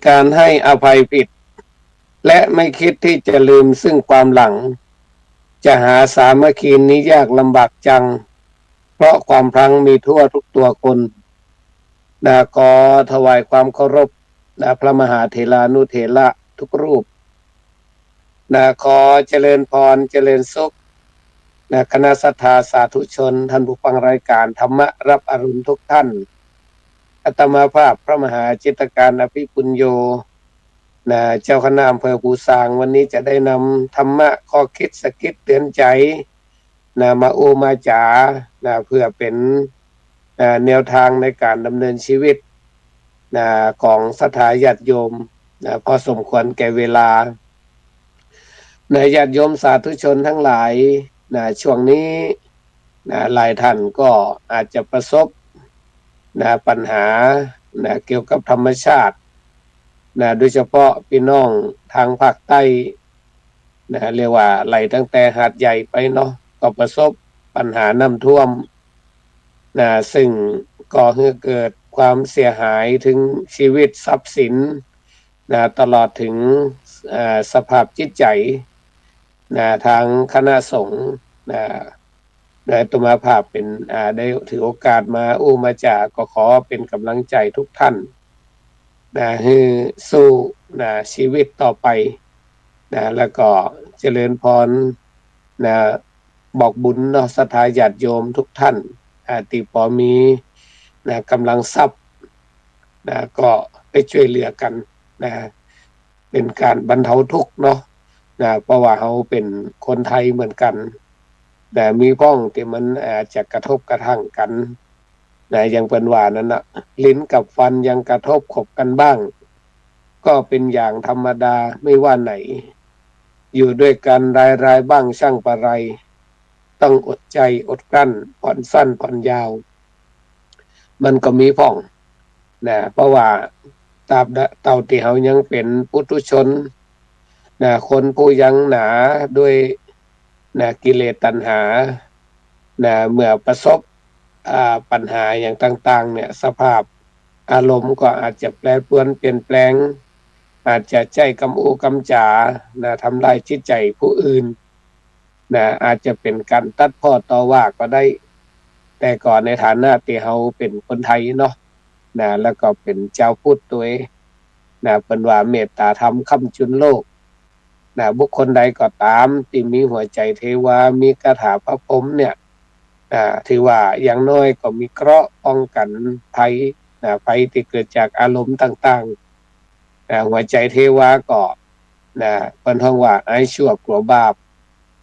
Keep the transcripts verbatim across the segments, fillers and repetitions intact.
การให้อภัยผิด และไม่คิดที่จะลืมซึ่งความหลัง จะหาสามัคคีนี้ยากลำบากจัง เพราะความพลั้งมีทั่วทุกตัวคน นะ ขอถวายความเคารพ นะ พระมหาเถรานุเถระทุกรูป นะ ขอเจริญพร เจริญสุข นะ คณะศรัทธาสาธุชน ท่านผู้ฟังรายการธรรมะรับอรุณทุกท่าน อาตมาภาพพระมหาจิตการอภิปุญโญ นะ เจ้าคณะอำเภอภูซาง วันนี้จะได้นำธรรมะข้อคิดสะกิดเตือนใจ นะ มาอู้มาจ๋า นะ เพื่อเป๋น นะ แนวทางในการดำเนินชีวิต นะ ของศรัทธาญาติโยม นะ พอสมควรแก่เวลา นะ ญาติโยมสาธุชนทั้งหลาย นะ ช่วงนี้ นะ หลายท่านก็อาจจะประสบ นะ ปัญหา นะ เกี่ยวกับธรรมชาติ นะ โดยเฉพาะพี่น้องทางภาคใต้ นะ เรียกว่าไล่ตั้งแต่หาดใหญ่ไปเนาะ ก็ประสบปัญหาน้ำท่วม นะ ซึ่งก่อหื้อเกิดความเสียหายถึงชีวิตทรัพย์สิน นะ ตลอดถึง เอ่อ สภาพจิตใจ นะ ทางคณะสงฆ์ นะ โดยอาตมาภาพเป๋น อ่า ได้ถือโอกาสมาอู้มาจ๋า ก็ขอเป๋นก๋ำลังใจ๋ทุกท่าน นะ หื้อสู้ นะ ชีวิตต่อไป นะ แล้วก็เจริญพร นะ บอกบุญเนาะ ศรัทธาญาติโยมทุกท่าน อ่า ตี้ปอมี นะ ก๋ำลังทรัพย์ นะ ก็ไปช่วยเหลือกั๋น นะ เป๋นก๋านบรรเทาทุกข์เนาะ นะ เพราะว่าเฮาเป๋นคนไทยเหมือนกั๋น นะ มีพ่องตี้มันอาจจะกระทบกระทั่งกั๋น นะ อย่างเปิ้นว่านั้นนะ ลิ้นกับฟันยังกระทบขบกันบ้าง ก็เป๋นอย่างธรรมดาไม่ว่าไหน อยู่ด้วยกันรายๆ บ้างช่างปะไร ต้องอดใจ๋อดกลั้น ผ่อนสั้นผ่อนยาว มันก็มีพ่อง นะ เพราะว่าตราบเต้าตี้เฮายังเป๋นปุถุชน นะ คนผู้ยังหนาด้วย นะ กิเลสตัณหา นะ เมื่อประสบ อ่า ปัญหาอย่างต่างๆ เนี่ย สภาพอารมณ์ก็อาจจะแปรปรวนเปลี่ยนแปลง อาจจะใจ๊กำอู้กำจ๋า นะ ทำร้ายจิตใจ๋ผู้อื่น นะ อาจจะเป๋นก๋านตัดพ้อต่อว่าก็ได้ แต่ก็ในฐานะตี้เฮาเป๋นคนไทยเนาะ นะ แล้วก็เป๋นจาวพุทธตวย นะ เปิ้นว่าเมตตาธรรมค้ำจุนโลก นะ บุคคลใดก็ต๋ามตี้มีหัวใจ๋เทวา มีคาถาพระพรหมเนี่ย นะ ถือว่าอย่างน้อยก็มีเกราะป้องกั๋นภัย นะ ภัยตี้เกิดจากอารมณ์ต่างๆ นะ หัวใจ๋เทวาก็ นะ เปิ้นฮ้องว่าอายชั่วกลัวบาป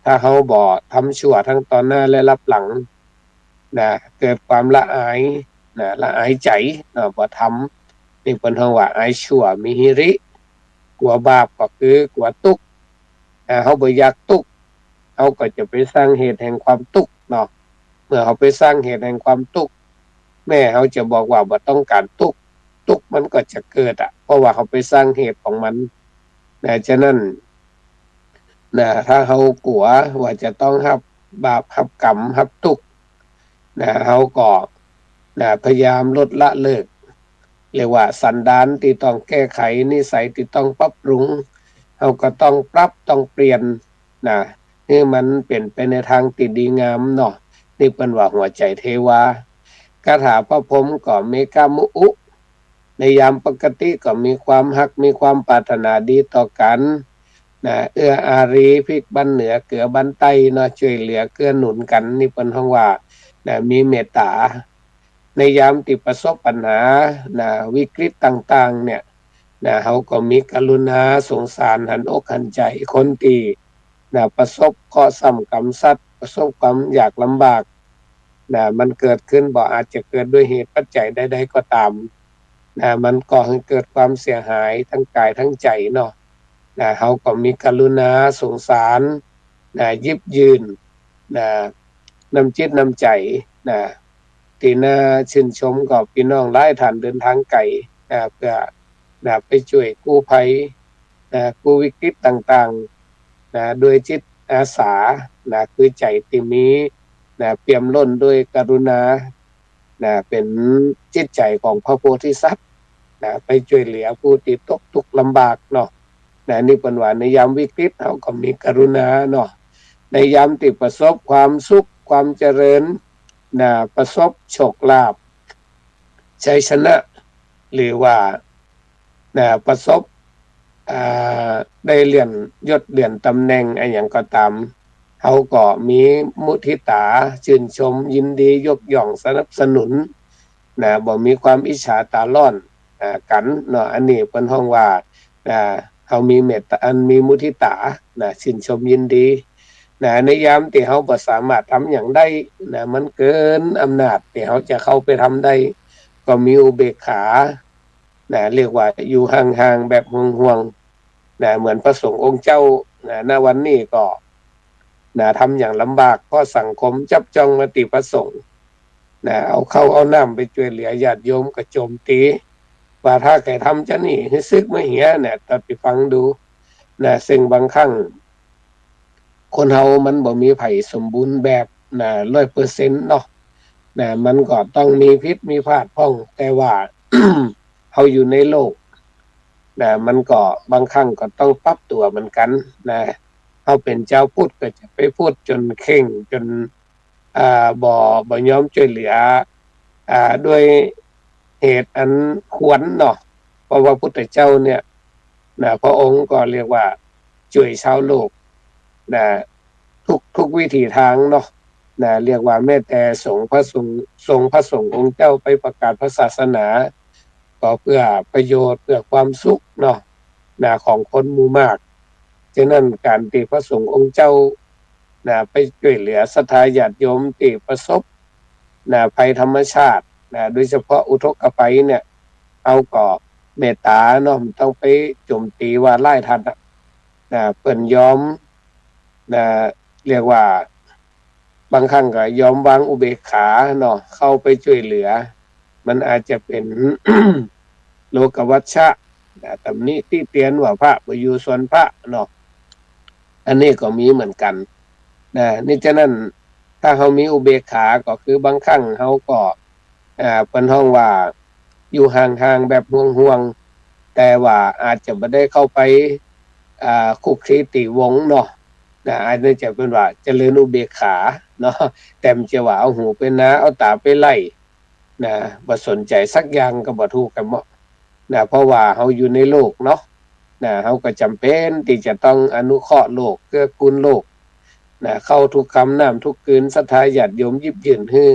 ถ้าเฮาบ่ทำชั่วทั้งต่อหน้าและลับหลัง นะ เกิดความละอาย นะ ละอายใจ๋ นะ บ่ทำ นี่เปิ้นฮ้องว่าอายชั่ว มีหิริ กลัวบาปก็คือกลัวตุ๊กข์ นะ เฮาบ่อยากตุ๊กข์ เฮาก็จะไปสร้างเหตุแห่งความตุ๊กข์เนาะ เมื่อเฮาไปสร้างเหตุแห่งความตุ๊กข์ แม่เฮาจะบอกว่าบ่ต้องก๋านตุ๊กข์ ตุ๊กข์มันก็จะเกิดอะ เพราะว่าเฮาไปสร้างเหตุของมัน นะ ฉะนั้น นะ ถ้าเฮากลัวว่าจะต้องฮับบาป ฮับกรรม ฮับตุ๊กข์ นะ เฮาก็ นะ พยายามลดละเลิก เรียกว่าสันดานตี้ต้องแก้ไข นิสัยตี้ต้องปรับปรุง เฮาก็ต้องปรับ ต้องเปลี่ยน นะ หื้อมันเป๋นไปในทางตี้ดีงามเนาะ นี่เปิ้นว่าหัวใจ๋เทวา คาถาพระพรหมก็เมขมุอุ ในยามปกติก็มีความฮัก มีความปรารถนาดีต่อกั๋น นะ เอื้ออารี พลิกบั้นเหนือเกือบั้นใต้เนาะ ช่วยเหลือเกื้อหนุนกั๋น นี่เปิ้นฮ้องว่า นะ มีเมตตา ในยามตี้ประสบปัญหา นะ วิกฤตต่างๆ เนี่ย นะ เฮาก็มีกรุณาสงสารหันอกหันใจ๋คนตี้ นะ ประสบเคราะห์ซ้ำกรรมซัด ประสบความยากลำบาก นะ มันเกิดขึ้น บ่อาจจะเกิดด้วยเหตุปัจจัยใดๆ ก็ต๋าม นะ มันก่อหื้อเกิดความเสียหายทั้งก๋ายทั้งใจ๋เนาะ นะ เฮาก็มีกรุณาสงสาร นะ หยิบยื่น นะ น้ำจิตน้ำใจ๋ นะ ตี้น่าชื่นชมก็ปี้น้องหลายท่านเดินทางไก๋ นะ เปื้อ นะ ไปจ้วยกู้ภัย นะ กู้วิกฤตต่างๆ นะ ด้วยจิตอาสา นะ คือใจ๋ตี้มี นะ เปี่ยมล้นด้วยกรุณา นะ เป๋นจิตใจ๋ของพระโพธิสัตว์ นะ ไปจ้วยเหลือผู้ตี้ตกทุกข์ลำบากเนาะ นะ นี่เปิ้นว่าในยามวิกฤตเฮาก็มีกรุณาเนาะ ในยามตี้ประสบความสุข ความเจริญ นะ ประสบโชคลาภ ชัยชนะ หรือว่า นะ ประสบ อ่า ได้เลื่อนยศเลื่อนตำแหน่งอะหยังก็ต๋าม เฮาก็มีมุทิตา ชื่นชม ยินดี ยกย่อง สนับสนุน นะ บ่มีความอิจฉาต๋าร้อน อ่า กั๋นเนาะ อันนี้เปิ้นฮ้องว่า อ่า เฮามีเมตตา อันมีมุทิตา นะ ชื่นชมยินดี นะ ในยามตี้เฮาบ่สามารถทำหยังได้ นะ มันเกินอำนาจตี้เฮาจะเข้าไปทำได้ ก็มีอุเบกขา นะ เรียกว่าอยู่ห่างๆ แบบห่วงๆ นะ เหมือนพระสงฆ์องค์เจ้า นะ ณ วันนี้ก็ นะ ทำหยังลำบาก เพราะสังคมจับจ้องมาตี้พระสงฆ์ นะ เอาข้าวเอาน้ำไปจ้วยเหลือญาติโยมก็โจมตี ว่าถ้าใผทำจานี่หื้อสึกมาเหียเนี่ย ตัดไปฟังดู นะ ซึ่งบางครั้ง คนเฮามันบ่มีใผสมบูรณ์แบบ นะ ร้อยเปอร์เซ็นต์ เนาะ นะ มันก็ต้องมีผิดมีพลาดพ่อง แต่ว่า เฮาอยู่ในโลก นะ มันก็บางครั้งก็ต้องปรับตั๋วเหมือนกั๋น นะ เฮาเป๋นจาวพุทธก็จะไปพูดจ๋นเคร่งจ๋น อ่า บ่ บ่ยอมจ้วยเหลือ อ่า ด้วยเหตุอันควรเนาะ เพราะว่าพุทธเจ้าเนี่ย นะ พระองค์ก็เรียกว่าจ้วยชาวโลก นะ ทุก ทุกวิถีตางเนาะ นะ เรียกว่าแม้แต่สงฆ์พระสงฆ์ สงฆ์พระสงฆ์องค์เจ้าไปประกาศพระศาสนา ก็เปื้อประโยชน์ เปื้อความสุขเนาะ นะ ของคนหมู่มาก ฉะนั้นก๋านตี้พระสงฆ์องค์เจ้า นะ ไปจ้วยเหลือศรัทธาญาติโยมตี้ประสบ นะ ภัยธรรมชาติ นะ โดยเฉพาะอุทกภัยเนี่ย เฮาก็เมตต๋าเนาะ บ่ต้องไปโจมตีว่าร้ายต้านอะ นะ เปิ้นยอม นะ เรียกว่า บางครั้งก็ยอมวางอุเบกขาเนาะ เข้าไปจ้วยเหลือ มันอาจจะเป๋น โลกวัชชะ นะ ตำหนิติเตียนว่าพระบ่อยู่ส่วนพระเนาะ อันนี้ก็มีเหมือนกั๋น นะ นี่ฉะนั้น ถ้าเฮามีอุเบกขาก็คือบางครั้งเฮาก็ อ่า เปิ้นฮ้องว่าอยู่ห่างๆ แบบห่วงๆ แต่ว่าอาจจะบ่ได้เข้าไป อ่า คลุกคลีตี้วงเนาะ นะ อันนี้จะเปิ้นว่าเจริญอุเบกขาเนาะ แต่บ่ใจ้ว่าเอาหูไปนา เอาต๋าไปไล่ นะ บ่สนใจ๋สักอย่างก็บ่ถูกแก่หมด นะ เพราะว่าเฮาอยู่ในโลกเนาะ นะ เฮาก็จ๋ำเป๋นตี้จะต้องอนุเคราะห์โลก เกื้อกูลโลก นะ ข้าวทุกคำ น้ำทุกกืน ศรัทธาญาติโยมหยิบยื่นหื้อ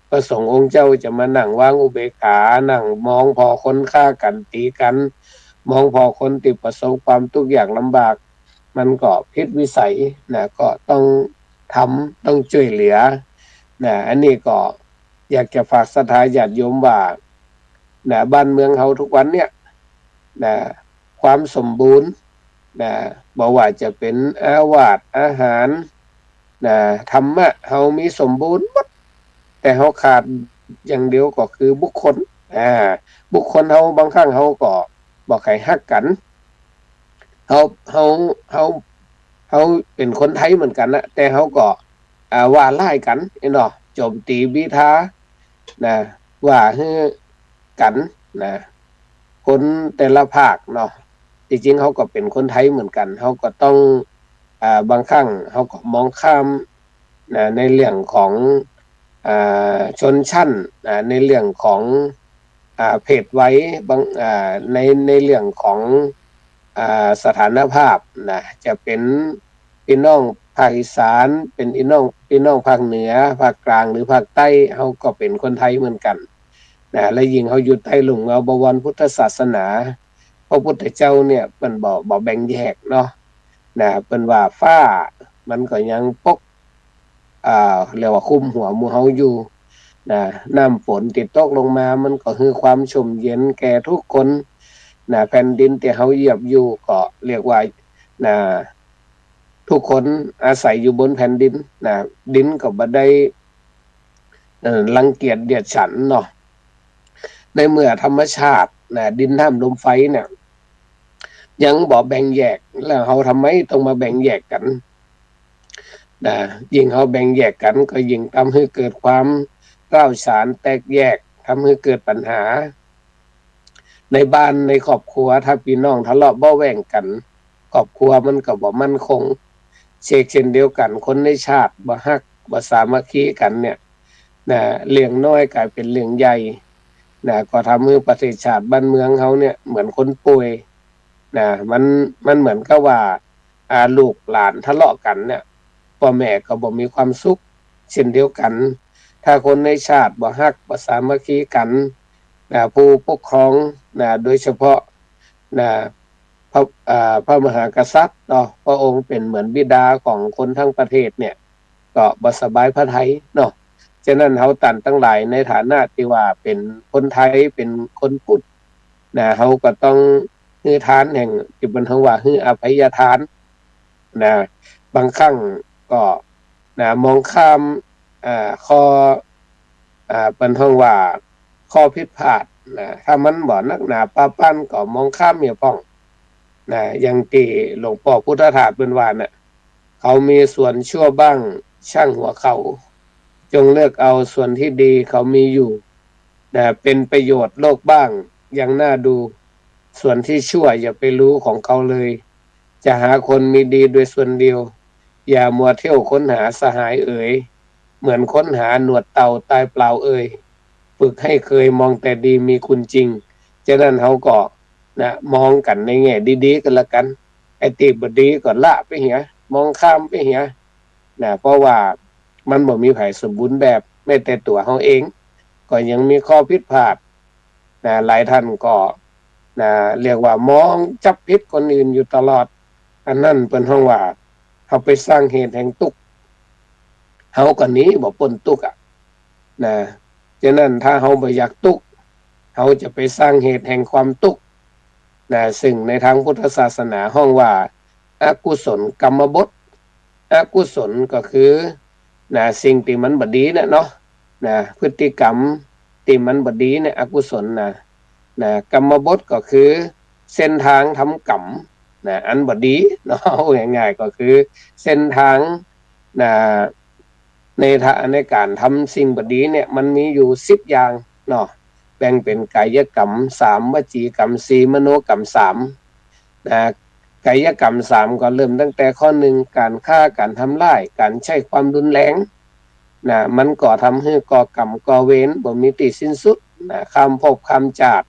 พระสงฆ์องค์เจ้าจะมานั่งวางอุเบกขา นั่งมองผ่อคนฆ่ากั๋นตีกั๋น มองผ่อคนตี้ประสบความทุกข์ยากลำบาก มันก็ผิดวิสัย นะ ก็ต้องทำ ต้องจ้วยเหลือ นะ อันนี้ก็อยากจะฝากศรัทธาญาติโยมว่า นะ บ้านเมืองเฮาทุกวันเนี่ย นะ ความสมบูรณ์ นะ บ่ว่าจะเป๋นอาวาส อาหาร นะ ธรรมะเฮามีสมบูรณ์หมด แต่เฮาขาดอย่างเดียวก็คือบุคคล อ่า บุคคลเฮาบางครั้งเฮาก็บ่ใค่ฮักกั๋น เฮา เฮา เฮา เฮาเป๋นคนไทยเหมือนกั๋นนะ แต่เฮาก็ อ่า ว่าร้ายกั๋นเนาะ โจมตีบีทา นะ ว่าหื้อกั๋น นะ คนแต่ละภาคเนาะ ตี้จริงเฮาก็เป๋นคนไทยเหมือนกั๋น เฮาก็ต้อง อ่า บางครั้งเฮาก็มองข้าม นะ ในเรื่องของ อ่า ชนชั้น นะ ในเรื่องของ อ่า เพศวัย บาง อ่า ใน ในเรื่องของ อ่า สถานภาพ นะ จะเป๋น ปี้น้องภาคอีสาน เป๋นปี้น้อง ปี้น้องภาคเหนือ ภาคกลาง หรือภาคใต้ เฮาก็เป๋นคนไทยเหมือนกั๋น นะ และยิ่งเฮาอยู่ใต้ร่มเงาบวรพุทธศาสนา พระพุทธเจ้าเนี่ยเปิ้นบ่ บ่แบ่งแยกเนาะ นะ เปิ้นว่าฟ้ามันก็ยังปก อ่า เรียกว่าคลุมหัวหมู่เฮาอยู่ นะ น้ำฝนตี้ตกลงมา มันก็หื้อความชุ่มเย็นแก่ทุกคน นะ แผ่นดินตี้เฮาเหยียบอยู่ก็เรียกว่า นะ ทุกคนอาศัยอยู่บนแผ่นดิน นะ ดินก็บ่ได้ เอ่อ รังเกียจเดียดฉันเนาะ ในเมื่อธรรมชาติ นะ ดินน้ำลมไฟเนี่ย ยังบ่แบ่งแยก แล้วเฮาทำไมต้องมาแบ่งแยกกั๋น นะ ยิ่งเฮาแบ่งแยกกั๋น ก็ยิ่งทำหื้อเกิดความร้าวฉานแตกแยก ทำหื้อเกิดปัญหา ในบ้านในครอบครัว ถ้าปี้น้องทะเลาะเบาะแว้งกั๋น ครอบครัวมันก็บ่มั่นคง เชกเช่นเดียวกั๋น คนในชาติบ่ฮักบ่สามัคคีกั๋นเนี่ยนะ เรื่องน้อยก๋ายเป๋นเรื่องใหญ่นะ ก็ทำหื้อประเทศชาติบ้านเมืองเฮาเนี่ยเหมือนคนป่วยนะ มัน มันเหมือนกับว่า อ่า ลูกหลานทะเลาะกั๋นเนี่ย ป้อแม่ก็บ่มีความสุข เช่นเดียวกั๋น ถ้าคนในชาติบ่ฮักบ่สามัคคีกั๋นนะ ผู้ปกครองนะ โดยเฉพาะนะ พระ อ่า พระมหากษัตริย์เนาะ พระองค์เป๋นเหมือนบิดาของคนทั้งประเทศเนี่ย ก็บ่สบายพระทัยเนาะ ฉะนั้นเฮาต้านตังหลายในฐานะตี้ว่าเป๋นคนไทย เป๋นคนพุทธนะ เฮาก็ต้องหื้อทานแหม ตี้เปิ้นฮ้องว่าหื้ออภัยทานนะ บางครั้งก็นะ มองข้าม อ่า ข้อ อ่า เปิ้นฮ้องว่าข้อผิดพลาดนะ ถ้ามันบ่นักหนาปาปันก็มองข้ามเหียพ่องนะ อย่างตี้หลวงป้อพุทธทาสเปิ้นว่าน่ะ เขามีส่วนชั่วบ้างช่างหัวเขา จงเลือกเอาส่วนที่ดีเขามีอยู่นะ เป็นประโยชน์โลกบ้างยังน่าดู ส่วนที่ชั่วอย่าไปรู้ของเขาเลย จะหาคนมีดีโดยส่วนเดียว อย่ามัวเที่ยวค้นหาสหายเอ๋ย เหมือนค้นหาหนวดเต่าตายเปล่าเอ่ย ฝึกให้เคยมองแต่ดีมีคุณจริง ฉะนั้นเฮาก็นะ มองกั๋นในแง่ดีๆ กั๋นละกั๋น ไอ้ตี้บ่ดีก็ละไปเหีย มองข้ามไปเหียนะ เพราะว่ามันบ่มีใผสมบูรณ์แบบ แม้แต่ตั๋วเฮาเองก็ยังมีข้อผิดพลาดนะ หลายต้านก็นะ เรียกว่ามองจับผิดคนอื่นอยู่ตลอด อันนั้นเปิ้นฮ้องว่าเฮาไปสร้างเหตุแห่งตุ๊กข์ เฮาก็หนีบ่ป๊นตุ๊กข์อะนะ ฉะนั้นถ้าเฮาบ่อยากตุ๊กข์ เฮาจะไปสร้างเหตุแห่งความตุ๊กข์นะ ซึ่งในตางพุทธศาสนาฮ้องว่าอกุศลกรรมบท อกุศลก็คือนะ สิ่งตี้มันบ่ดีน่ะเนาะนะ พฤติกรรมตี้มันบ่ดีเนี่ยอกุศลนะ นะ กรรมบทก็คือเส้นตางทำกรรมนะ อันบ่ดีเนาะ เอาง่ายๆ ก็คือเส้นตางนะ ในทะ ในก๋านทำสิ่งบ่ดีเนี่ยมันมีอยู่สิบอย่างเนาะ แบ่งเป๋นกายกรรมสาม วจีกรรมสี่ มโนกรรมสามนะ กายกรรมสามก็เริ่มตั้งแต่ข้อหนึ่ง ก๋านฆ่า ก๋านทำร้าย ก๋านใจ๊ความรุนแรงนะ มันก็ทำหื้อก่อกรรมก่อเวรบ่มีตี้สิ้นสุดนะ ข้ามภพข้ามจาติ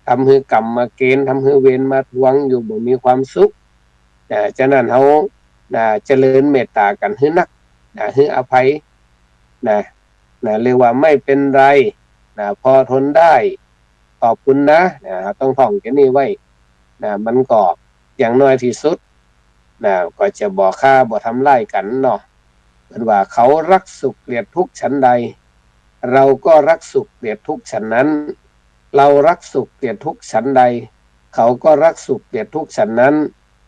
ทำหื้อกรรมมาเกณฑ์ ทำหื้อเวรมาทวงอยู่บ่มีความสุขนะ ฉะนั้นเฮานะ เจริญเมตต๋ากั๋นหื้อนักนะ หื้ออภัยนะ นะ เรียกว่าไม่เป็นไรนะ พอทนได้ ขอบคุณนะ นะ เฮาต้องท่องแค่นี้ไว้นะ มันก็อย่างน้อยตี้สุดนะ ก็จะบ่ฆ่าบ่ทำร้ายกั๋นเนาะ เปิ้นว่าเขารักสุขเกลียดทุกข์ฉันใด เราก็รักสุขเกลียดทุกข์ฉันนั้น เรารักสุขเกลียดทุกข์ฉันใด เขาก็รักสุขเกลียดทุกข์ฉันนั้น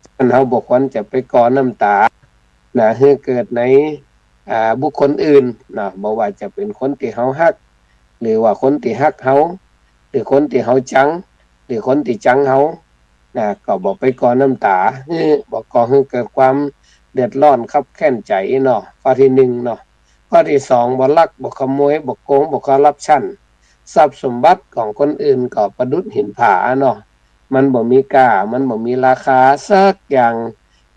ฉะนั้นเฮาบ่ควรจะไปก่อน้ำต๋านะ หื้อเกิดใน อ่า บุคคลอื่นเนาะ บ่ว่าจะเป๋นคนตี้เฮาฮัก หรือว่าคนตี้ฮักเฮา หรือคนตี้เฮาจัง หรือคนตี้จังเฮานะ ก็บ่ไปก่อน้ำต๋า หื้อ บ่ก่อหื้อเกิดความเดือดร้อนคับแค้นใจ๋เนาะ ข้อตี้หนึ่งเนาะ ข้อตี้สอง บ่ลัก บ่ขโมย บ่โกง บ่คอร์รัปชัน ทรัพย์สมบัติของคนอื่นก็ประดุจหินผาเนาะ มันบ่มีก้า มันบ่มีราคาสักอย่าง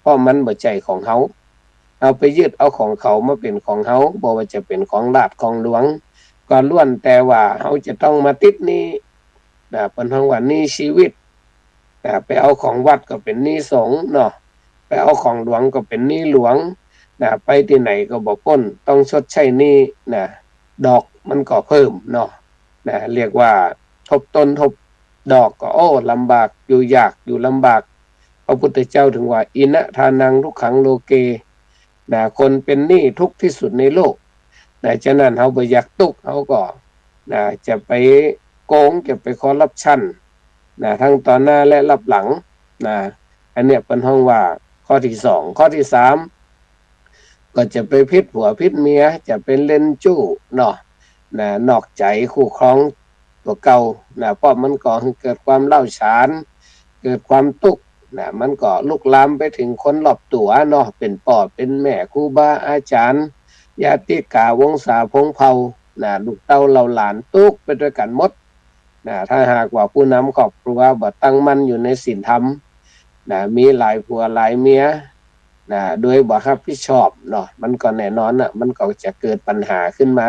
เพราะมันบ่ใจ้ของเฮา เฮาไปยึดเอาของเขามาเป๋นของเฮา บ่ว่าจะเป๋นของราชของหลวง ก็ล้วนแต่ว่าเฮาจะต้องมาติดหนี้นะ เปิ้นฮ้องว่าหนี้ชีวิตนะ ไปเอาของวัดก็เป๋นหนี้สงฆ์เนาะ ไปเอาของหลวงก็เป๋นหนี้หลวงนะ ไปตี้ไหนก็บ่ป๊น ต้องชดใช้หนี้นะ ดอกมันก็เพิ่มเนาะนะ เรียกว่าทบต้นทบดอกก็ โอ้ ลำบาก อยู่ยากอยู่ลำบาก พระพุทธเจ้าถึงว่า อินะทานังทุกขังโลเกนะ คนเป๋นหนี้ทุกข์ตี้สุดในโลกนะ ฉะนั้นเฮาบ่อยากตุ๊กข์ เฮาก็นะ จะไปโกง จะไปคอร์รัปชันนะ ทั้งต่อหน้าและลับหลังนะ อันเนี้ยเปิ้นฮ้องว่าข้อตี้สอง ข้อตี้สาม ก็จะไปผิดผัวผิดเมีย จะไปเล่นจู้เนาะนะ นอกใจ๋คู่ครองตั๋วเก่านะ เพราะมันก่อหื้อเกิดความร้าวฉาน เกิดความตุ๊กข์นะ มันก็ลุกลามไปเถิงคนรอบตั๋วเนาะ เป๋นป้อเป๋นแม่ ครูบาอาจ๋ารย์ ญาติกาวงศาพงศ์เผ่านะ ลูกเต้าเหล่าหลานตุ๊กข์ไปตวยกั๋นหมด นะ ถ้าหากว่าผู้นำครอบครัวบ่ตั้งมั่นอยู่ในศีลธรรม นะ มีหลายผัวหลายเมีย นะ โดยบ่ฮับผิดชอบเนาะ มันก็แน่นอนน่ะ มันก็จะเกิดปัญหาขึ้นมา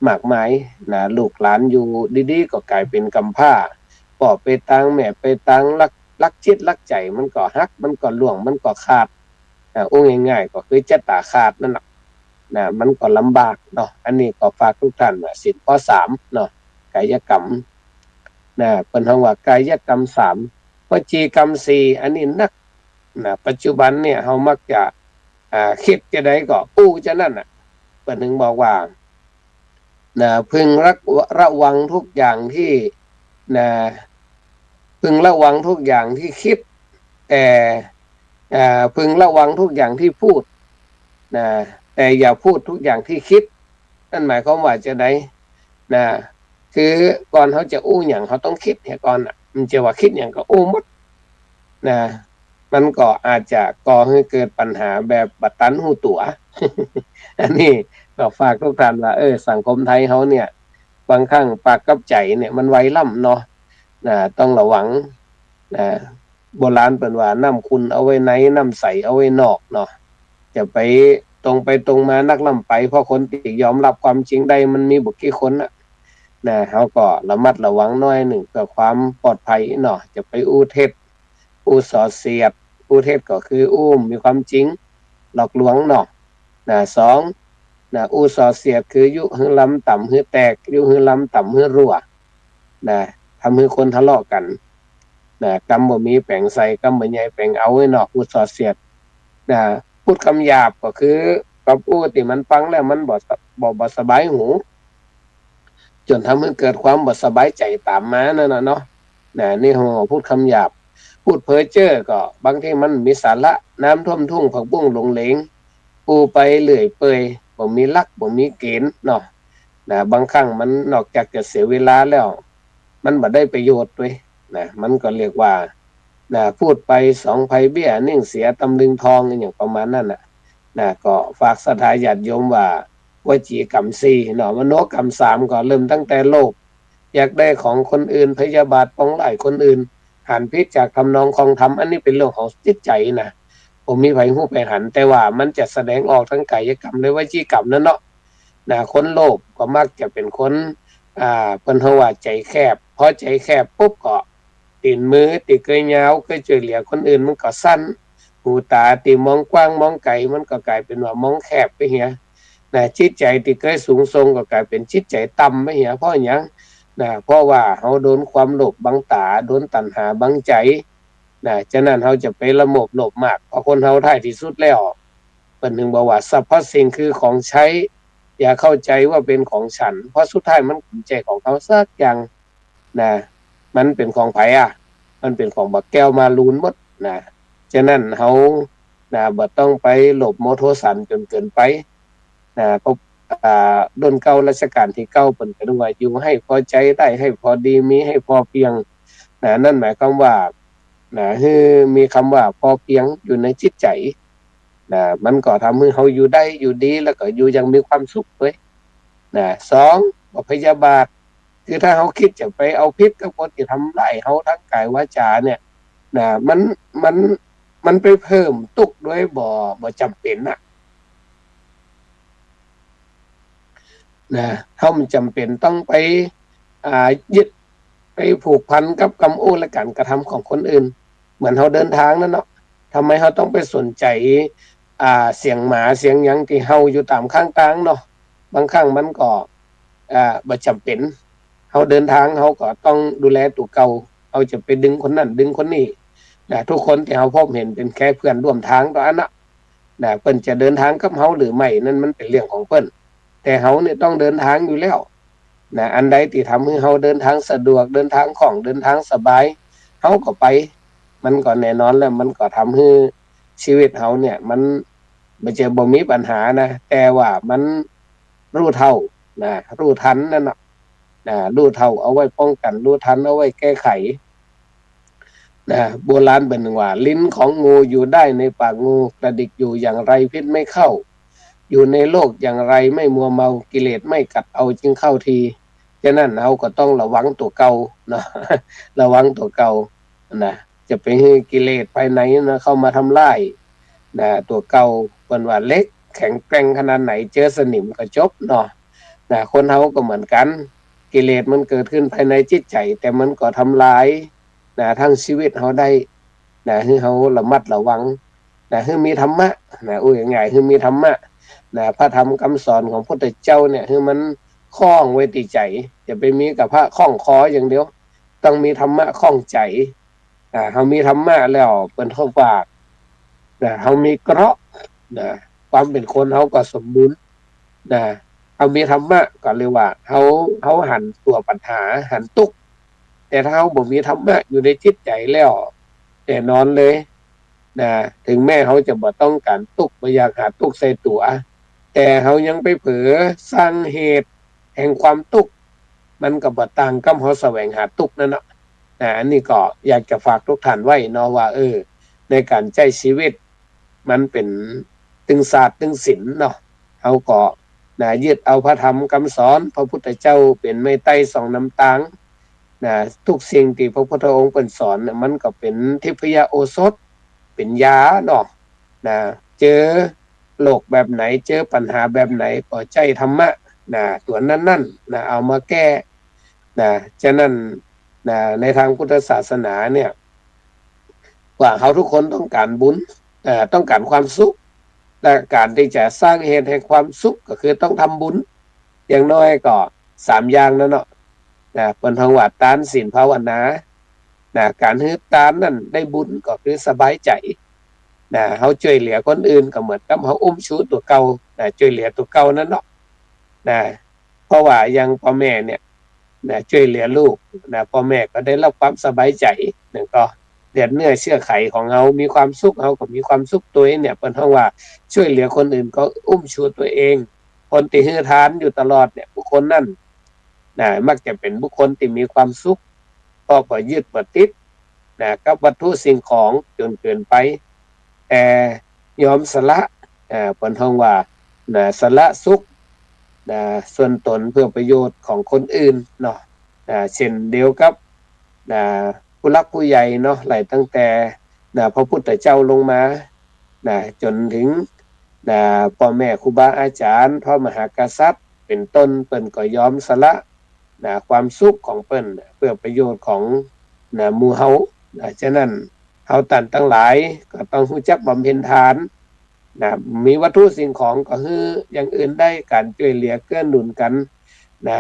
มากมาย นะ ลูกหลานอยู่ดีๆ ก็ก๋ายเป๋นกำพร้า ป้อไปตาง แม่ไปตาง ฮัก ฮักจิตฮักใจ๋ มันก็ฮัก มันก็ล่วง มันก็ขาด นะ อู้ง่ายๆ ก็คือจะต๋าขาดนั่นแหละ นะ มันก็ลำบากเนาะ อันนี้ก็ฝากทุกท่านว่าศีลข้อสามเนาะ กายกรรม นะ เปิ้นฮ้องว่ากายกรรมสาม วจีกรรมสี่ อันนี้นัก นะ ปัจจุบันเนี่ยเฮามักจะ อ่า กึ๊ดจะใดก็อู้จะนั้นน่ะ เปิ้นถึงบอกว่า นะ พึงระ ระวังทุกอย่างที่ นะ พึงระวังทุกอย่างที่กึ๊ด แต่ เอ่อ พึงระวังทุกอย่างที่พูด นะ แต่อย่าพูดทุกอย่างที่กึ๊ด นั่นหมายความว่าจะใด นะ คือก่อนเฮาจะอู้หยังเฮาต้องกึ๊ดเหียก่อนน่ะ มันจะว่ากึ๊ดหยังก็อู้หมด นะ มันก็อาจจะก่อหื้อเกิดปัญหาแบบบ่ตันฮู้ตั๋ว อันนี้ก็ฝากทุกท่านว่า เออ สังคมไทยเฮาเนี่ย บางครั้งปากกับใจ๋เนี่ยมันไวล้ำเนาะ นะ ต้องระวัง นะ โบราณเปิ้นว่าน้ำขุ่นเอาไว้ใน น้ำใสเอาไว้นอกเนาะ จะไปตรงไปตรงมานักล้ำไป เพราะคนตี้ยอมฮับความจริงได้มันมีบ่กี่คนน่ะ นะ เฮาก็ระมัดระวังหน้อยนึ่งเพื่อความปลอดภัยเนาะ จะไปอู้เท็จ อู้ส่อเสียด อู้เท็จก็คืออู้บ่มีความจริง หลอกลวงเนาะ นะ สอง นะ อู้ส่อเสียดคือยุหื้อลำต่ำหื้อแตก ยุหื้อลำต่ำหื้อรั่ว นะ ทำหื้อคนทะเลาะกั๋น นะ กำบ่มีแป๋งใส่ กำบ่ใหญ่แป๋งเอาไว้เนาะ อู้ส่อเสียด นะ พูดกำหยาบก็คือ กำอู้ตี้มันฟังแล้วมันบ่สะ บ่ บ่สบายหู จ๋นทำหื้อเกิดความบ่สบายใจ๋ต๋ามมานั่นน่ะเนาะ นะ นี่ฮ้องพูดกำหยาบ พูดเพ้อเจ้อก็ บางทีมันบ่มีสาระ น้ำท่วมทุ่งผักบุ้งหลงเหลง อู้ไปเรื่อยเปื่อย บ่มีหลัก บ่มีเก๋ณฑ์เนาะ นะ บางครั้งมันนอกจากจะเสียเวลาแล้ว มันบ่ได้ประโยชน์ด้วย นะ มันก็เรียกว่า นะ พูดไปสองภัยเบี้ย นิ่งเสียตำลึงทอง อะหยังประมาณนั้นน่ะ นะ ก็ฝากศรัทธาญาติโยมว่า วจีกรรมสี่เนาะ มโนกรรมสามก็เริ่มตั้งแต่โลภ อยากได้ของคนอื่น พยาบาทปองร้ายคนอื่น หันผิดจากทำนองครองธรรม อันนี้เป๋นเรื่องของจิตใจ๋นะ บ่มีใผฮู้ใผหัน แต่ว่ามันจะแสดงออกทางกายกรรมและวจีกรรมนั่นเนาะ นะ คนโลภก็มักจะเป๋นคน อ่า เปิ้นฮ้องว่าใจ๋แคบ พอใจ๋แคบปุ๊บก็ ตี๋นมือตี้เกยยาว เกยจ้วยเหลือคนอื่นมันก็สั้น หูต๋าตี้มองกว้างมองไก๋มันก็ก๋ายเป๋นว่ามองแคบไปเหีย นะ จิตใจ๋ตี้เกยสูงส่งก็ก๋ายเป๋นจิตใจ๋ต่ำไปเหีย เพราะหยัง นะ เพราะว่าเฮาโดนความโลภบังต๋า โดนตัณหาบังใจ๋ นะ ฉะนั้นเฮาจะไปละโมบโลภมาก เพราะคนเฮาท้ายตี้สุดแล้ว เปิ้นถึงบอกว่า สรรพสิ่งคือของใช้ อย่าเข้าใจว่าเป็นของฉัน เพราะสุดท้ายมันบ่ใจ้ของเฮาสักอย่าง นะ มันเป๋นของใผอะ มันเป๋นของบ่าแก้วมาลูนหมดนะ ฉะนั้นเฮา นะ บ่ต้องไปโลภโมโทสันจ๋นเกินไป นะ เพราะ อ่า รุ่นเก่ารัชกาลตี้เก้าเปิ้นก็ว่า อยู่ให้พอใจ๋ ได้ให้พอดี มีให้พอเพียง นะ นั่นหมายความว่า นะ หื้อมีกำว่าพอเพียงอยู่ในจิตใจ๋ นะ มันก็ทำหื้อเฮาอยู่ได้ อยู่ดี แล้วก็อยู่อย่างมีความสุขด้วย นะ สอง บ่พยาบาท คือถ้าเฮากึ๊ดจะไปเอาผิดกับคนตี้ทำร้ายเฮาทางก๋ายวาจ๋าเนี่ย นะ มัน มัน มันไปเพิ่มตุ๊กข์โดยบ่ บ่จ๋ำเป๋นน่ะ นะ เฮาบ่จ๋ำเป๋นต้องไป อ่า ยึด ไปผูกพันกับกำอู้และก๋านกระทำของคนอื่น เหมือนเฮาเดินตางนั่นเนาะ ทำไมเฮาต้องไปสนใจ๋ อ่า เสียงหมาเสียงหยังตี้เห่าอยู่ต๋ามข้างตางเนาะ บางครั้งมันก็ อ่า บ่จ๋ำเป๋น เฮาเดินตางเฮาก็ต้องดูแลตั๋วเก่า เฮาจะไปดึงคนนั้นดึงคนนี้ นะ ทุกคนตี้เฮาพบเห็นเป๋นแค่เพื่อนร่วมตางเต้าอั้นนะ นะ เปิ้นจะเดินตางกับเฮาหรือไม่นั้นมันเป๋นเรื่องของเปิ้น แต่เฮาเนี่ยต้องเดินตางอยู่แล้ว นะ อันใดตี้ทำหื้อเฮาเดินตางสะดวก เดินตางคล่อง เดินตางสบาย เฮาก็ไป มันก็แน่นอนแล้ว มันก็ทำหื้อชีวิตเฮาเนี่ย มันบ่ใจ้บ่มีปัญหานะ แต่ว่ามันฮู้เท่า นะ ฮู้ตันนั่นน่ะ นะ ฮู้เท่าเอาไว้ป้องกั๋น ฮู้ตันเอาไว้แก้ไข นะ โบราณเปิ้นว่า ลิ้นของงูอยู่ได้ในปากงู กระดิกอยู่อย่างไรพิษไม่เข้า อยู่ในโลกอย่างไรไม่มัวเมา กิเลสไม่กัดเอาจึงเข้าที ฉะนั้นเฮาก็ต้องระวังตั๋วเก่าเนาะ ระวังตั๋วเก่านะ จะไปหื้อกิเลสภายในนะเข้ามาทำลายนะตั๋วเก่า เปิ้นว่าเหล็กแข็งแกร่งขนาดไหน เจอสนิมก็จบเนาะ นะ คนเฮาก็เหมือนกั๋น กิเลสมันเกิดขึ้นภายในจิตใจ๋ แต่มันก็ทำลายนะทั้งชีวิตเฮาได้นะ หื้อเฮาระมัดระวังนะ หื้อมีธรรมะนะ อู้ง่ายๆ หื้อมีธรรมะนะ พระธรรมกำสอนของพุทธเจ้าเนี่ย หื้อมันคล้องไว้ตี้ใจ๋ อย่าไปมีกับพระคล้องคออย่างเดียว ต้องมีธรรมะคล้องใจ๋ อ่า เฮามีธรรมะแล้วเปิ้นฮ้องว่า นะ เฮามีเกราะ นะ ความเป๋นคนเฮาก็สมบูรณ์ นะ เฮามีธรรมะก็เรียกว่าเฮา เฮาหันตั๋วปัญหา หันตุ๊กข์ แต่ถ้าเฮาบ่มีธรรมะอยู่ในจิตใจ๋แล้ว แน่นอนเลย นะ ถึงแม้เฮาจะบ่ต้องก๋านตุ๊กข์ บ่อยากหาตุ๊กข์ใส่ตั๋ว แต่เฮายังไปเผลอสร้างเหตุแห่งความตุ๊กข์ มันก็บ่ต่างกับเฮาแสวงหาตุ๊กข์นั่นเนาะ นะ อันนี้ก็อยากจะฝากทุกท่านไว้เนาะว่า เออ ในก๋านใจ๊ชีวิต มันเป๋นตึงศาสตร์ตึงศิลป์เนาะ เฮาก็ นะ ยึดเอาพระธรรมกำสอนพระพุทธเจ้าเป๋นไม้ไต้สองน้ำตาง นะ ทุกสิ่งตี้พระพุทธองค์เปิ้นสอนน่ะ มันก็เป๋นทิพยโอสถ เป๋นยาเนาะ นะ เจอโรคแบบไหน เจอปัญหาแบบไหน ก็ใจ๊ธรรมะ นะ ตั๋วนั้นๆ นะ เอามาแก้ นะ ฉะนั้น นะ ในตางพุทธศาสนาเนี่ย ว่าเฮาทุกคนต้องก๋านบุญ เอ่อ ต้องก๋านความสุข และก๋านตี้จะสร้างเหตุแห่งความสุขก็คือต้องทำบุญ อย่างน้อยก็สามอย่างนั่นเนาะ นะ เปิ้นฮ้องว่าตาน ศีล ภาวนา นะ ก๋านหื้อตานนั้นได้บุญก็คือสบายใจ๋ นะ เฮาจ้วยเหลือคนอื่นก็เหมือนกับเฮาอุ้มชูตั๋วเก่า นะ จ้วยเหลือตั๋วเก่านั่นเนาะ นะ เพราะว่าอย่างป้อแม่เนี่ย นะ จ้วยเหลือลูก นะ ป้อแม่ก็ได้ฮับความสบายใจ๋ นั่นก็เลือดเนื้อเชื้อไขของเฮามีความสุข เฮาก็มีความสุขตวยเนี่ย เปิ้นฮ้องว่าจ้วยเหลือคนอื่นก็อุ้มชูตั๋วเอง คนตี้หื้อทานอยู่ตลอดเนี่ย บุคคลนั้น นะ มักจะเป๋นบุคคลตี้มีความสุข เพราะบ่ยึดบ่ติด นะ กับวัตถุสิ่งของจ๋นเกินไป แต่ยอมสละ อ่า เปิ้นฮ้องว่า นะ สละสุข นะ ส่วนตนเพื่อประโยชน์ของคนอื่นเนาะ นะ เช่นเดียวกับ นะ ผู้หลักผู้ใหญ่เนาะ ไล่ตั้งแต่ นะ พระพุทธเจ้าลงมา นะ จ๋นถึง นะ ป้อแม่ครูบาอาจ๋ารย์ พระมหากษัตริย์ เป๋นต้น เปิ้นก็ยอมสละ นะ ความสุขของเปิ้นเพื่อประโยชน์ของ นะ หมู่เฮา นะ ฉะนั้นเฮาต้านตังหลายก็ต้องฮู้จักบำเพ็ญทาน นะ มีวัตถุสิ่งของก็หื้ออย่างอื่นได้ ก๋านจ้วยเหลือเกื้อหนุนกั๋น นะ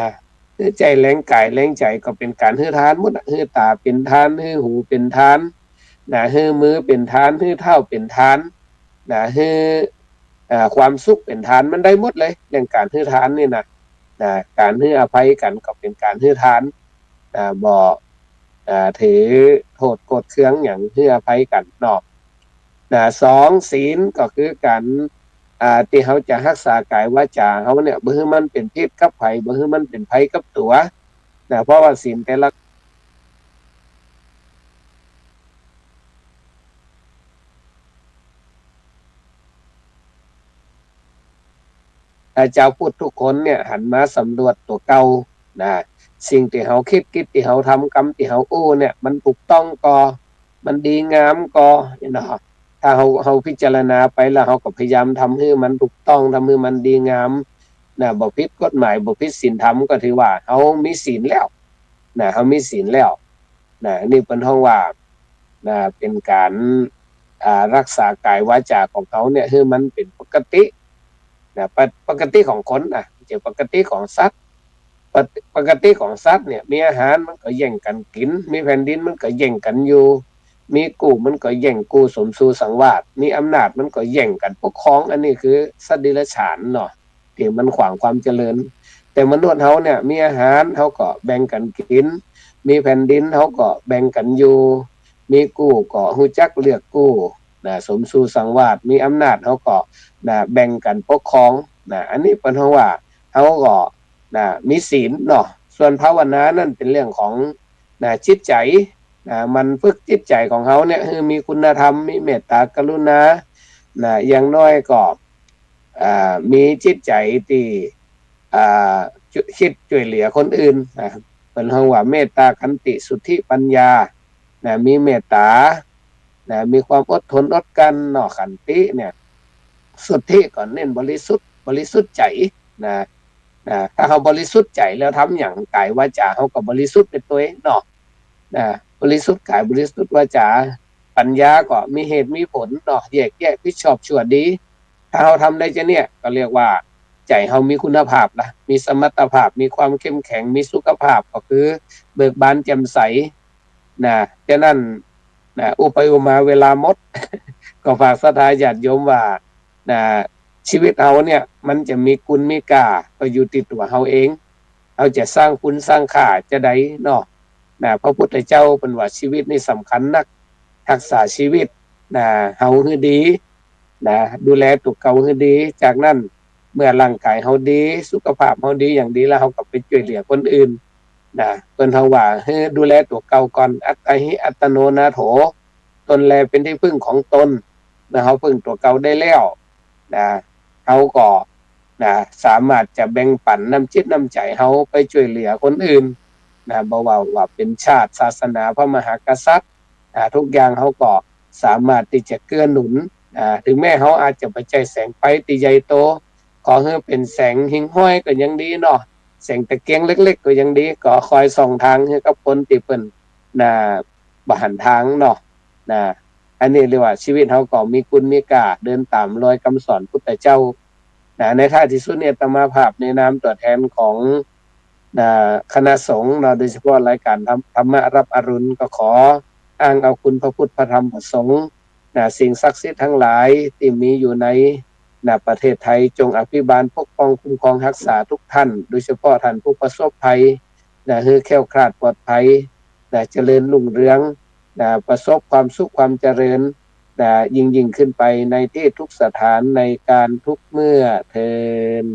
หื้อใจ๊แฮงก๋ายแฮงใจ๋ก็เป๋นก๋านหื้อทานหมดอะ หื้อต๋าเป๋นทาน หื้อหูเป๋นทาน นะ หื้อมือเป๋นทาน หื้อเท้าเป๋นทาน นะ หื้อ อ่า ความสุขเป๋นทาน มันได้หมดเลย เรื่องก๋านหื้อทานนี่นะ นะ ก๋านหื้ออภัยกั๋นก็เป๋นก๋านหื้อทาน นะ บ่ อ่า ถือโต้ษโกรธเคืองหยัง หื้ออภัยกั๋นเนาะ นะ สอง ศีลก็คือก๋าน อ่า ตี้เฮาจะฮักษากายวาจ๋าเฮาเนี่ย บ่หื้อมันเป๋นพิษกับใผ บ่หื้อมันเป๋นภัยกับตั๋ว นะ เพราะว่าศีลแต่ละ อ่า จาวพุทธทุกคนเนี่ยหันมาสำรวจตั๋วเก่า นะ สิ่งตี้เฮากึ๊ด กิจตี้เฮาทำ กำตี้เฮาอู้เนี่ย มันถูกต้องก่อ มันดีงามก่อ เนาะ ถ้าเฮา เฮาพิจารณาไปแล้ว เฮาก็พยายามทำหื้อมันถูกต้อง ทำหื้อมันดีงาม นะ บ่ผิดกฎหมาย บ่ผิดศีลธรรม ก็ถือว่าเฮามีศีลแล้ว นะ เฮามีศีลแล้ว นะ นี่เปิ้นฮ้องว่า นะ เป๋นก๋าน อ่า ฮักษากายวาจ๋าของเฮาเนี่ย หื้อมันเป๋นปกติ นะ ปะ- ปกติของคนนะ บ่ใจ้ปกติของสัตว์ ปะ- ปกติของสัตว์เนี่ย มีอาหารมันก็แย่งกั๋นกิ๋น มีแผ่นดินมันก็แย่งกั๋นอยู่ มีกู้มันก็แย่งกู้สมสู่สังวาส มีอำนาจมันก็แย่งกั๋นปกครอง อันนี้คือสัตว์เดรัจฉานเนาะ ตี้มันขวางความเจริญ แต่มนุษย์เฮาเนี่ย มีอาหารเฮาก็แบ่งกั๋นกิ๋น มีแผ่นดินเฮาก็แบ่งกั๋นอยู่ มีกู้ก็ฮู้จักเลือกกู้ นะ สมสู่สังวาส มีอำนาจเฮาก็ นะ แบ่งกั๋นปกครอง นะ อันนี้เปิ้นฮ้องว่าเฮาก็ นะ มีศีลเนาะ ส่วนภาวนานั้นเป๋นเรื่องของ นะ จิตใจ๋ นะ หมั่นฝึกจิตใจ๋ของเฮาเนี่ย หื้อมีคุณธรรม มีเมตตากรุณา นะ อย่างน้อยก็ อ่า มีจิตใจ๋ตี้ อ่า จุ- คิดจ้วยเหลือคนอื่น นะ เปิ้นฮ้องว่าเมตตา ขันติ สุทธิ ปัญญา นะ มีเมตตา นะ มีความอดทนอดกลั้นเนาะ ขันติเนี่ย สุทธิก็เน้นบริสุทธิ์ บริสุทธิ์ใจ๋ นะ นะ ถ้าเฮาบริสุทธิ์ใจ๋แล้วทำหยัง ก๋ายวาจ๋าเฮาก็บริสุทธิ์ไปตวยเนาะ นะ บริสุทธิ์ก๋าย บริสุทธิ์วาจ๋า ปัญญาก็มีเหตุมีผลเนาะ แยกแยะผิดชอบชั่วดี ถ้าเฮาทำได้จะเนี่ย ก็เรียกว่าใจ๋เฮามีคุณภาพละ มีสมรรถภาพ มีความเข้มแข็ง มีสุขภาพ ก็คือเบิกบานแจ่มใส นะ ฉะนั้น นะ อู้ไปอู้มาเวลาหมด ก็ฝากศรัทธาญาติโยมว่า นะ ชีวิตเฮาเนี่ย มันจะมีคุณมีค่า ก็อยู่ตี้ตั๋วเฮาเอง เฮาจะสร้างคุณสร้างค่าจะใดเนาะ นะ พระพุทธเจ้าเปิ้นว่าชีวิตนี่สำคัญนัก ฮักษาชีวิต นะ เฮาหื้อดี นะ ดูแลตั๋วเก่าหื้อดี จากนั้นเมื่อร่างก๋ายเฮาดี สุขภาพเฮาดีอย่างดีแล้ว เฮาก็ไปจ้วยเหลือคนอื่น นะ เปิ้นฮ้องว่าหื้อดูแลตั๋วเก่าก่อน อัตตาหิอัตโนนาโถ ตนแลเป๋นตี้พึ่งของตน เมื่อเฮาพึ่งตั๋วเก่าได้แล้ว นะ เฮาก็ นะ สามารถจะแบ่งปั๋นน้ำจิตน้ำใจ๋เฮาไปจ้วยเหลือคนอื่น นะ บ่ว่า ว่าเป๋นชาติ ศาสนา พระมหากษัตริย์ นะ ทุกอย่างเฮาก็สามารถตี้จะเกื้อหนุน นะ เถิงแม้เฮาอาจจะบ่ใจ้แสงไฟตี้ใหญ่โต ขอหื้อเป๋นแสงหิ่งห้อยก็ยังดีเนาะ แสงตะเกียงเล็กๆ ก็ยังดี ก็คอยส่องตางหื้อกับคนตี้เปิ้น นะ บ่หันตางเนาะ นะ อันนี้เรียกว่าชีวิตเฮาก็มีคุณมีค่า เดินต๋ามรอยกำสอนพุทธเจ้า นะ ในท้ายตี้สุดเนี่ย อาตมาภาพในนามตั๋วแทนของ นะ คณะสงฆ์เนาะ โดยเฉพาะรายก๋านธรรม- ธรรมะรับอรุณ ก็ขออ้างเอาคุณพระพุทธพระธรรมพระสงฆ์ นะ สิ่งศักดิ์สิทธิ์ตังหลายตี้มีอยู่ใน นะ ประเทศไทย จงอภิบาลปกป้องคุ้มครองฮักษาทุกท่าน โดยเฉพาะท่านผู้ประสบภัย นะ หื้อแคล้วคลาดปลอดภัย นะ เจริญรุ่งเรือง นะ ประสบความสุขความเจริญ นะ ยิ่งๆ ขึ้นไปในตี้ทุกสถาน ในก๋าลทุกเมื่อเทอญ